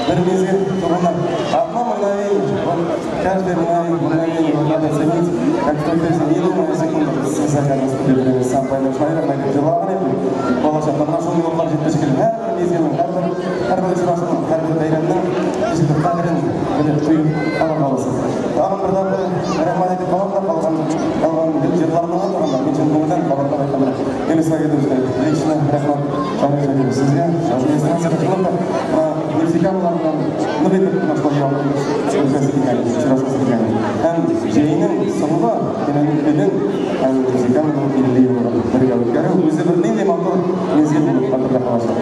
Бер мизгел туганнар. Одно мгновение, вот каждое мгновение вот надо ценить, как в той песне, не думая секунду, свысока наступит время, сам поймешь, наверное, дип җырлаган иде. Балачакта менә шундый еллар җитте шикелле. Һәрбер мизгелнең, һәрбер һәрбер очрашуның, һәрбер бәйрәмнең ничектер кадерен белеп, тоеп калырга аласың. Тагын бер тапкыр рәхмәт әйтеп калам да, калган калган җырларны да туганнар, мин чын күңелдән кабатлап әйтәм менә. Илүс Вагитовичка лично рәхмәт, Шамил Шакиров сезгә, администрациягә чынлап та менә Нефтекамалардан нык итеп менә шулай якын күрешәсе килгән, очрашасы килгән. Һәм җәйнең соңгы көнен һәм Нефтекаманың 50 еллыгын бергә үткәрү үзе бер нинди матур мизгел булып хәтердә калачак.